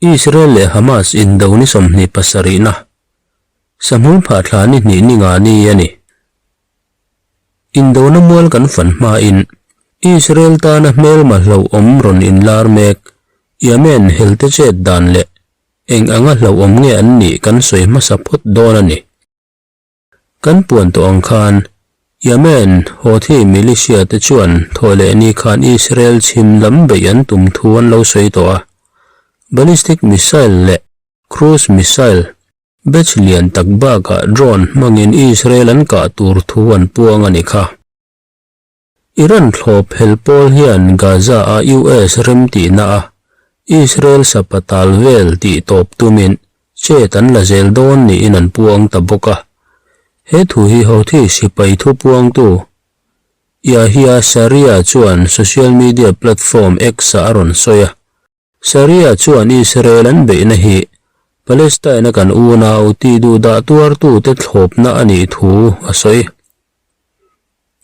Israel leh Hamas indo ni 27 na Sahmul phah thla ni hnih ni nga ni a ni. Indona mual kan fan hmain Israel tana hmelma hlauhawm rawn inlar mek Yemen helte chet dan leh eng anga hlauhawm nge an nih kan sawi hmasa phawt dawn a ni. Kan puan tawh ang khan, Yemen Houthi militia te chuan thawhlehni khan Israel chhim lam beih an tum thu an lo sawi tawh a. Ballistic missile leh cruise missile batch lian tak bakah drone hmangin Israel an kah tur thu an puang a ni kha. Iran thlawp hel pawl hian Gaza-a US remtihna a Israel sapatal vel tih tawp tumin chet an la zel dawn niin an puang ta bawk a. He thu hi Houthi sipai thupuangtu Yahya Sarea chuan social media platform X-ah a rawn sawi a. Sarea chuan Israel an beihna hi Palestine-a kan unau tih duhdah tuartute thlawpna a nih thu a sawi.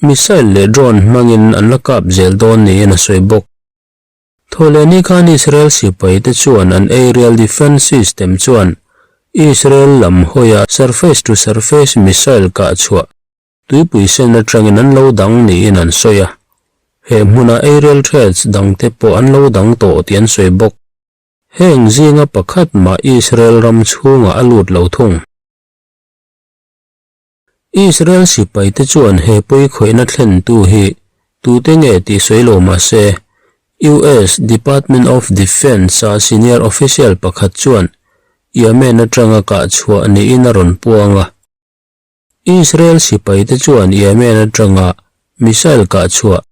Missile leh drone hmangin an la kap zel dawn niin a sawi bawk. Thawhlehni khan Israel sipaite chuan an aerial defence system chuan Israel lam hawia surface-to-surface missile kah chhuah tuipui sen atangin an lo dang niin an sawi a. He hmuna aerial threats dangte pawh an lo dang tawh tih an sawi bawk. Heng zinga pakhat mah Israel ram chhungah a lut lo thung. Israel sipaite chuan he pawikhawihna thlentu hi tute nge tih sawi lo mah se, US Department of Defence-a senior official pakhat chuan Yemen atanga kah chhuah niin a rawn puang a. Israel sipaite chuan Yemen atanga missile kah chhuah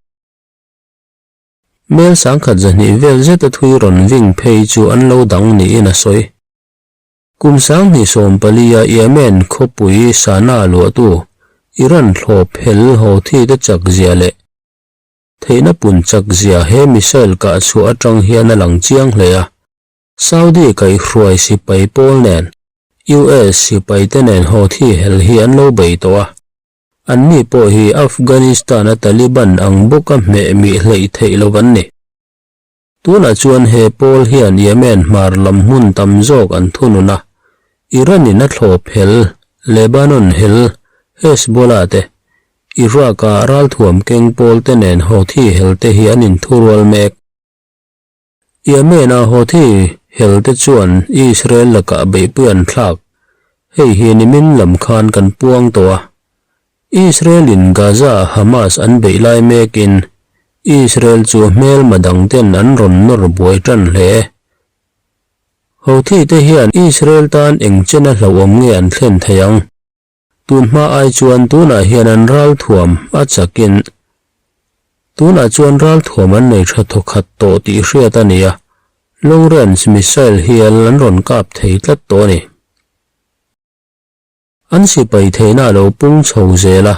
Mel sangkhat zahnih vel zeta thui rawn ving phei chu an lo dang niin a sawi. Kum 2014-a Yemen khawpui Sanaa luahtu Iran thlawp hel Houthi te chak zia leh theihna pun chak zia he missile kah chhuah atang hian a lang chiang hle a. Saudi kaihhruai sipai pawl nen US sipai te nen Houthi hel hi an lo bei tawh a. Anni pawh hi Afghanistan-a Taliban ang bawka hmeh mih hleih theih lo an ni. Tunah chuan he pawl hian Yemen hmar lam hmun tam zawk an thunun a, Iran-in a thlawp hel, Lebanon hel, Hezbollah te, Iraq-a ralthuam keng pawl te nen Houthi hel te hi an inthurual mek. Yemen-a Houthi helte chuan Israel lakah beihpui an thlak. Hei hi nimin lam khan kan puang tawh a. Israel-in Gaza-a Hamas an beih lai mekin Israel chu hmelma dangten an rawn nawr buai tan hle. Houthi-te hian Israel tan eng chena hlauhawm nge an thlen thei ang? Tun hma ai chuan tunah hian an ralthuam a chakin tunah chuan ralthuam an nei tha thawkhat tawh tih hriat a ni a, long range missile hial an rawn kap thei tlat tawh a ni. An sipai theihna a lo pung chho zel a,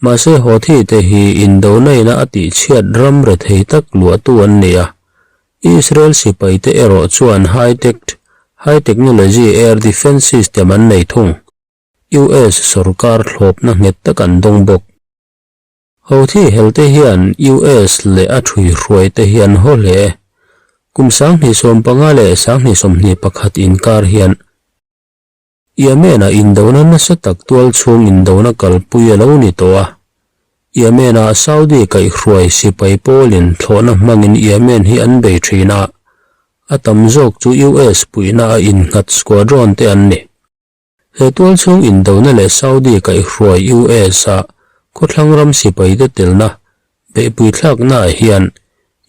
mahse Houthi te hi indona ina a tihchhiat ram rethei tak luahtu an ni a, Israel sipai te erawh chuan high-tech high technology air defence system an nei thung. US sorkar thlawpna nghet tak an dawng bawk. Houthi helte hian US leh a ṭhuihruai te hi an haw hle. Kum 2015 leh 2021 inkar hian Yemen-a indona nasa tak tualchhung indona kalpui a lo ni tawh a. Yemen-a Saudi kaihhruai sipai pawlin thlawhna hmangin Yemen hi an bei thin a, a tam zawk chu US puihna a innghat squadron te an ni. He tualchhung indona leh Saudi kaihhruai US-a khawthlang ram sipaite telna beihpui thlaknaah hian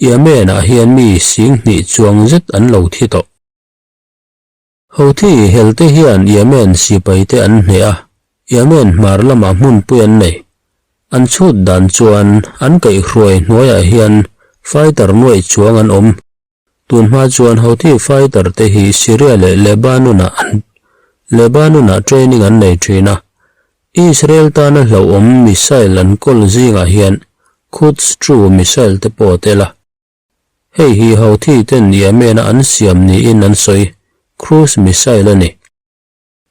Yemen-ah hian mi 20,000 chuang zet an lo thi tawh. Houthi helte hian Yemen sipaite an hneh a, Yemen hmar lamah hmunpui an nei. An chhut dan chuan an kaihhruai hnuaiah hian fighter nuaih chuang an awm. Tun hma chuan Houthi fighter te hi Syria leh Lebanon-ah an Lebanon-ah training an nei thin a. Israel tana hlauhawm missile an kawl zingah hian Quds two missile te pawh a tel a. Hei hi Houthi ten Yemen-a an siam niin an sawi, cruise missile a ni.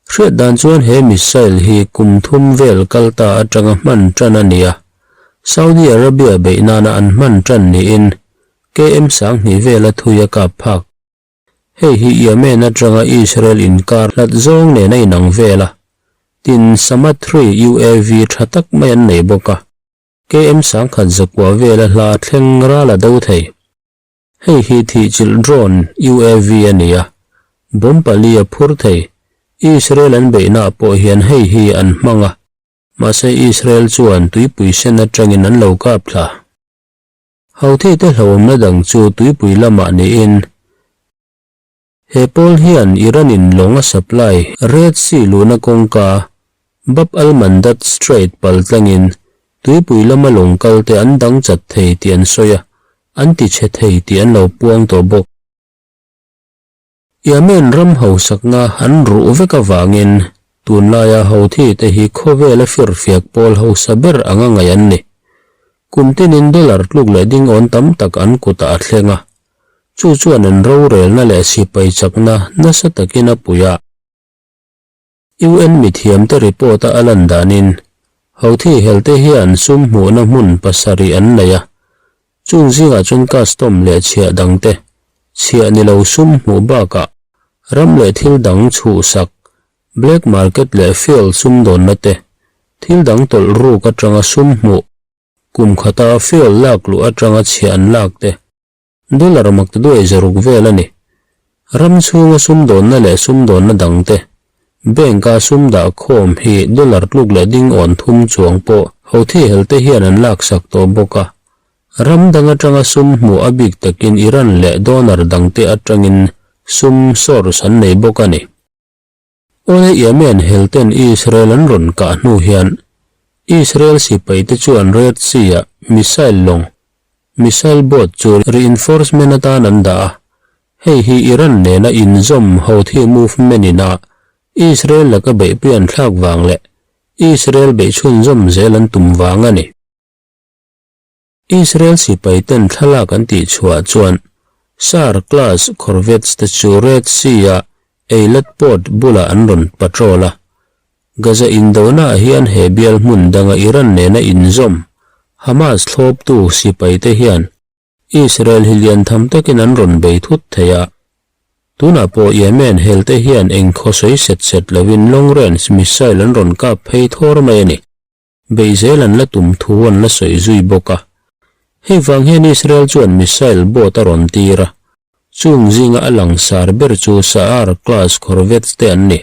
Hriat dan chuan he missile hi kum thum vel kal ta atanga hman tan a ni a, Saudi Arabia beih nana an hman tan niin KM 2000 vela thui a kap phak. Hei hi Yemen atanga Israel inkar hlat zawng nen a inang vel a. Tin, Samathri UAV tha tak mai an nei bawk a. KM 10,000 zakua vela hla thleng ral a do thei. Hei hi thihchilh drone UAV a ni a, bomb pali a phur thei. Israel an beihnaah pawh hian hei hi an hmang a, mahse Israel chuan tuipui sen atangin an lo kap thla. Houthi te hlauhawmna dang chu tuipui lamah niin, he pawl hian Iran in lawng a supply Red Sea luhna kawngka Bab al-Mandab Strait pal tlangin tuipui lama lawng kal te an dang chat thei tih an sawi a, an ti chhe thei tih an lo puang tawh bawk. Yemen ram hausakna an ruh vek avangin tunlaia Houthi te hi khawvela firfiak pawl hausa ber anga ngaih an ni. Kum tinin dollar tluk leh ding awn tam tak an kutah a thleng a, chu chuan an rorelna leh sipai chakna nasa takin a pui a. UN mithiamte report a a lan danin, Houthi helte hian sum hmuhna hmun pasarih an nei a, chung zingah chuan custom leh chhiah dangte, chhiah ni lo sum hmuh bakah ram leh thil dang chhuhsak, black market leh fuel sumdawnna te, thil dang tawlh ruk atanga sum hmuh, kum khata fuel lak luh atanga chhiah an lak te, Dollar mak ta duai zaruk vel a ni. Ram chhunga sumdawnna leh sumdawnna dangte, bank-a sum dah khawm hi dollar tluk leh ding awn thum chuang pawh Houthi helte hian an laksak tawh bawk a. Ram dang atanga sum hmuh a bik takin Iran leh donor dangte atangin sum source an nei bawk a ni. Awle Yemen helten Israel an rawn kah hnu hian Israel sipaite chuan Red Sea-ah missile lawng, missile boat chu reinforcement atan an dah a, hei hi Iran nena inzawm Houthi movement ina Israel laka beihpui an thlak vang leh Israel beih chhunzawm zel an tum vang a ni. Israel sipaiten thlalak an tih chhuah chuan Sar class corvettes te chu Red Sea-a Eilat port bulah an rawn patrol a. Gaza indona ah hian he bial hmun danga Iran nena inzawm Hamas thlawptu sipaite hian Israel hi lian tham takin an rawn bei thut thei a. Tunah pawh Yemen helte hian eng khaw sawi set set lovin long range missile an rawn kap phei thawr mai a ni. Beih zel an la tum thu an la sawi zui bawk a. Hei vang hian Israel chuan missile boat a rawn tir a, chung zinga a langsar ber chu Sa'ar class corvettes te an ni.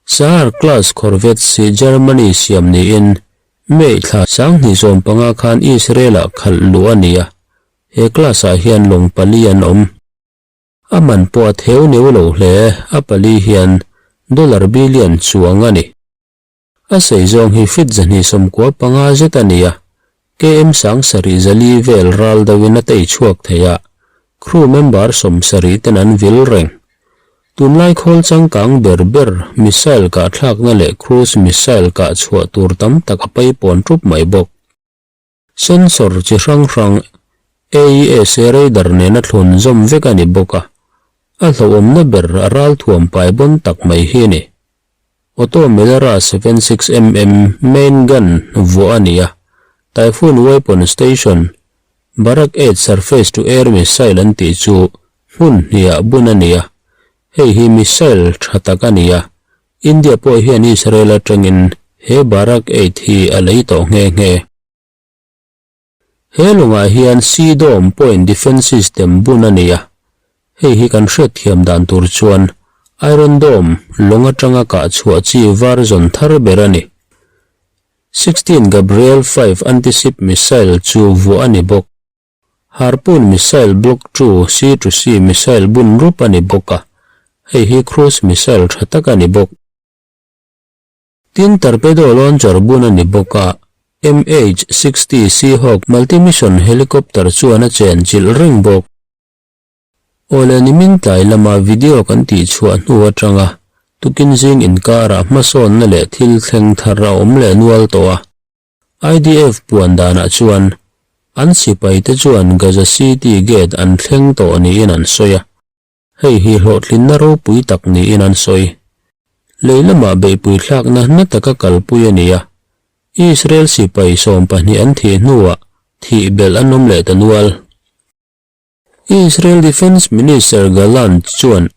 Sa'ar class corvettes hi Germany siam niin May thla 2015 khan Israel-ah khalh luh a ni a, he class-ah hian lawng pali an awm. A man pawh a theu neu lo hle, a pali hian dollar billion chuang a ni. A sei zawng hi feet 295 zet a ni a, KM 7,400 vel ral deuhin a tei chhuak thei a, crew member 70 ten an vil reng. Tunlai khawl changkang ber ber missile kahthlakna leh cruise missile kah chhuah tur tam tak a paipawn ṭup mai bawk. Sensor chi hrang hrang AES radar nena thlun zawm vek a ni bawk a, a hlauhawmna ber a ralthuam pai bawn tak mai hi a ni. Auto Melara 76 mm main gun vuah a ni a, Typhoon weapon station, Barak 8 surface to air missile an tih chu hmun hnihah bun a ni a, hei hi missile tha tak a ni a, India pawh hian Israel atangin he Barak 8 hi a lei tawh nghe nghe. He lawngah hian Sea Dome Point Defence System bun a ni a, hei hi kan hriatthiam dan tur chuan Iron Dome lawng atanga kah chhuah chi version thar ber a ni. 16 Gabriel 5 anti-ship missile chu vuah a ni bawk. Harpoon missile Block 2 sea to sea missile bun rup a ni bawk a, hei hi cruise missile tha tak a ni bawk. Tin, torpedo launcher bun a ni bawk a, MH-60 Seahawk multi-mission helicopter chuan a chen chilh reng bawk. Awle nimin tlai lama video kan tih chhuah hnu atanga tukin zing inkarah hmasawnna leh thil thleng thar a awm leh nual tawh a. IDF puan danah chuan an sipaite chuan Gaza City gate an thleng tawh niin an sawi a, hei hi hlawhtlinna ropui tak niin an sawi. Lei lamah beihpui thlakna na taka kalpui a ni a, Israel sipai 12 an thih hnuah thih belh an awm leh ta nual. Israel Defence Minister Gallant chuan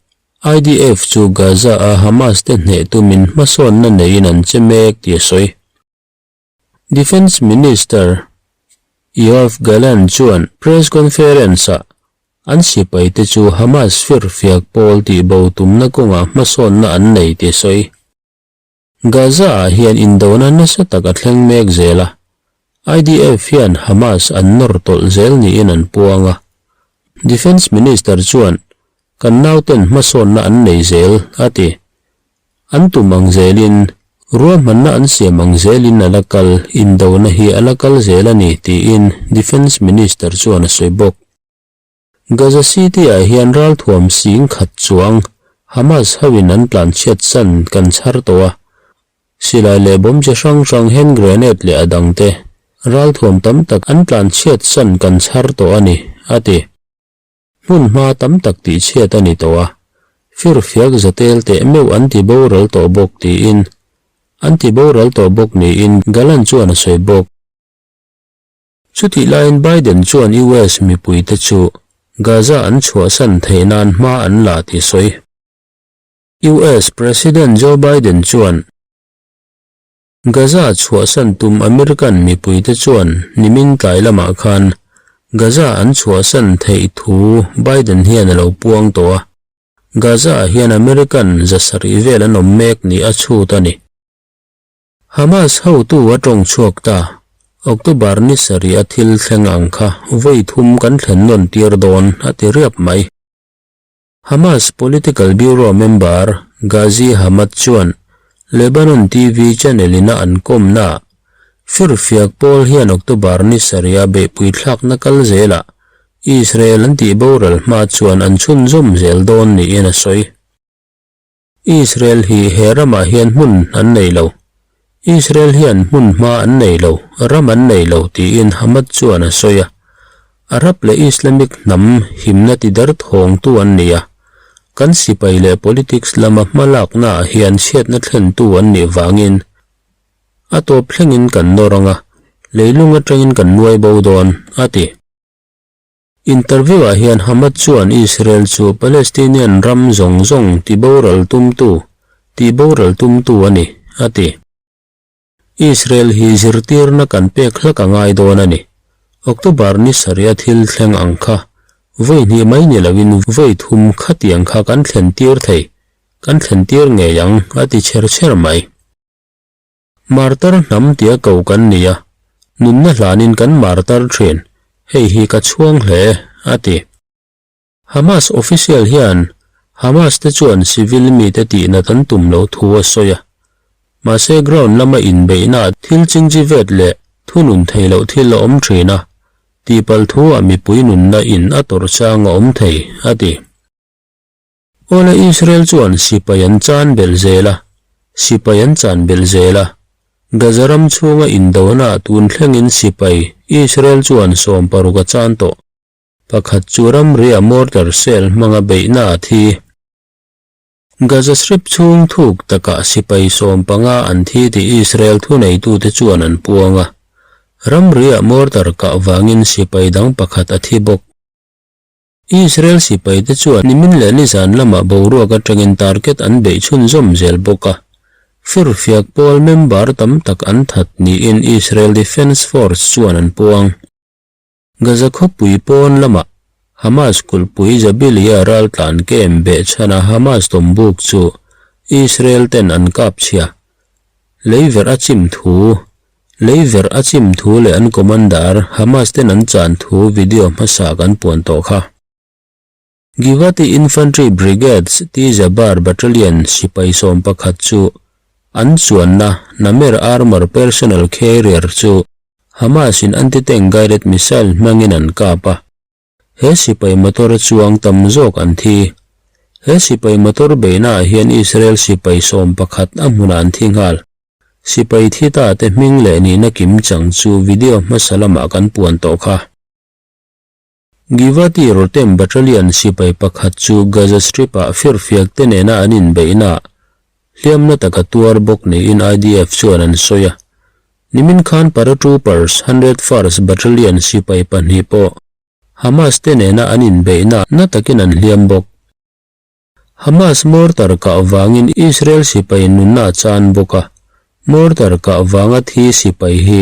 IDF chu Gaza-a Hamas te hneh tumin hmasawnna neiin an che mek tih a sawi. Defence Minister Yoav Gallant chuan press conference-ah an sipaite chu Hamas firfiak pawl tihbo tumna kawngah hmasawnna an nei tih a sawi. Gaza-ah hian indona nasa tak a thleng mek zel a, IDF hian Hamas an nawr tawlh zel niin an puang a. Defence Minister chuan, Kan nauten hmasawnna an nei zel, a ti. An tum ang zelin, ruahmanna an siam ang zelin a la kal, indona hi a la kal zel a ni, tiin Defence Minister chuan a sawi bawk. Gaza City-ah hian ralthuam sing khat chuang Hamas hoin an tlanchhiat san kan chhar tawh a, silai leh bomb chi hrang hrang hand grenade leh a dangte ralthuam tam tak an tlanchhiat san kan chhar tawh a ni, a ti. Hmun hma tam tak tihchhiat a ni tawh a, firfiak zatel teh meuh an ti boral tawh bawk tiin an ti boral tawh bawk niin Gallant chuan a sawi bawk. Chutih laiin Biden chuan US mipuite chu Gaza an chhuahsan theih nan hma an la tih sawi. US President Joe Biden chuan Gaza chhuahsan tum American mipuite chuan nimin tlai lamah khan Gaza an chhuahsan theih thu Biden hian a lo puang tawh a, Gaza-ah hian American zasarih vel an awm mek nih a chhut a ni. Hamas hotu a tawng chhuak ta. October ni sarih a thil thleng ang kha vawi thum kan thlen nawn tir dawn a ti riap mai. Hamas Political Bureau member Ghazi Hamad chuan Lebanon TV channel ina an kawmnaah firfiak pawl hian October ni sarih a beihpui thlakna kal zelah Israel an tih boral hma chuan an chhunzawm zel dawn niin a sawi. Israel hi he ramah hian hmun an nei lo. Israel hian hmun hma an nei lo, ram an nei lo, tiin Hamad chuan a sawi a. Arab leh Islamic hnam himna ti derthawngtu an ni a, kan sipai leh politics lama hmalaknaah hian chhiatna thlentu an nih vangin a tawp thlengin kan nawr ang a, leilung atangin kan nuai bo dawn, a ti. Interview-ah hian Hamad chuan Israel chu Palestinian ram zawng zawng tiboral tumtu, tihboral tumtu a ni, a ti. Israel hi zirtirna kan pek hlak a ngai dawn a ni. October ni sarih a thil thleng ang kha vawi hnih mai ni loin vawi thum khatiang kha kan thlen tir thei, kan thlen tir ngei ang, a ti chher chher mai. Martar hnam tia ko kan ni a, nunna hlanin kan martar thin, hei hi ka chhuang hle, a ti. Hamas official hian Hamas te chuan civil mite tihnat an tum loh thu a sawi a, mahse ground lama inbeihnaah thil chingchivet leh thunun thei loh thil a awm thin a, tihpalh thu ah mipui nunna in a tawrh chang a awm thei, a ti. Awle Israel chuan sipai an chan belh zel a, sipai an chan belh zel a. Gaza ram chhunga indona tun thlengin sipai Israel chuan 16 a chan tawh. Pakhat chu ramria mortar shell hmanga beihna a thi. Gaza Strip chhung thuk takah sipai 15 an thi tih Israel thuneitute chuan an puang a. Ramria mortar kah vangin sipai dang pakhat a thi bawk. Israel sipaite chuan nimin leh nizan lamah boruak atangin target an beih chhunzawm zel bawk a, firfiak pawl member tam tak an that niin Israel Defense Force chuan an puang. Gaza khawpui pawn lamah Hamas kulhpui Jabilia raltlan camp behchhana Hamas tawmbuk chu Israel ten an kap chhia. Leiverh a chim thu Leiverh a chim thu leh an commander Hamas ten an chan thu video hmasa kan puan tawh kha. Givati Infantry Brigades Tijabar Battalion sipai 11 chu an chuanna Namer Armour Personnel Carrier chu Hamas in anti-tank guided missile hmangin an kap a. He sipai motor a chuang tam zawk an thi. He sipai motor beihnaah hian Israel sipai 11 a hmunah an thi nghal. Sipai thi ta te hming leh nihna kim chang chu video hmasa lamah kan puan tawh kha. Givati Rotem Battalion sipai pakhat chu Gaza Strip-ah firfiak te nena an inbeihnaah hliamna taka tuar bawk niin IDF chuan an sawi a. Nimin khan Paratroopers 101st Battalion sipai pahnih pawh. Hamas te nena an inbeihna na takin an hliam bawk. Hamas mortar kah vangin Israel sipai nunna a chan bawk a, mortar kah vanga thi sipai hi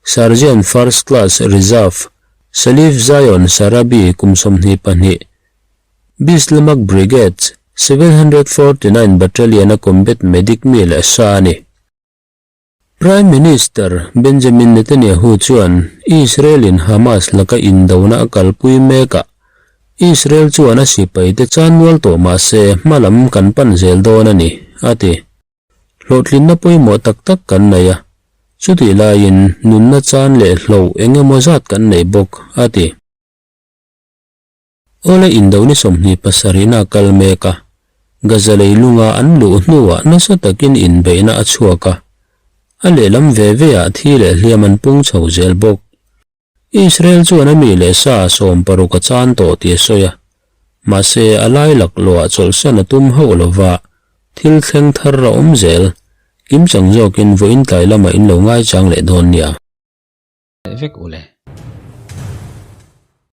Sergeant First Class Reserve Salif Zion Sarabi kum 22, Bislemak Brigade 749 Battalion-a combat medic mi leh sa a ni. Prime Minister Benjamin Netanyahu chuan Israel-in Hamas laka indona a kalpui mekah Israel chuan a sipaite chan nual tawh mah se hma lam kan pan zel dawn a ni, a ti. Hlawhtlinna pawimawh tak tak kan nei a, chutih laiin nunna chan leh hloh eng emaw zat kan nei bawk, a ti. Awle indo ni 27 a kal mek a, Gaza leilunga an luh hnuah nasa takin inbeihna a chhuak a, a lehlam ve ve ah thi leh hliam an pung chho zel bawk. Israel chuan a mi leh sa 60 a chan tawh tih a sawi a, mahse a lai laklawh ah chawlhsan a tum hauh lova thil thleng thar a awm zel, kimchang zawkin vawiin tlai lamah in lo ngaichang leh dawn nia. Vek ule.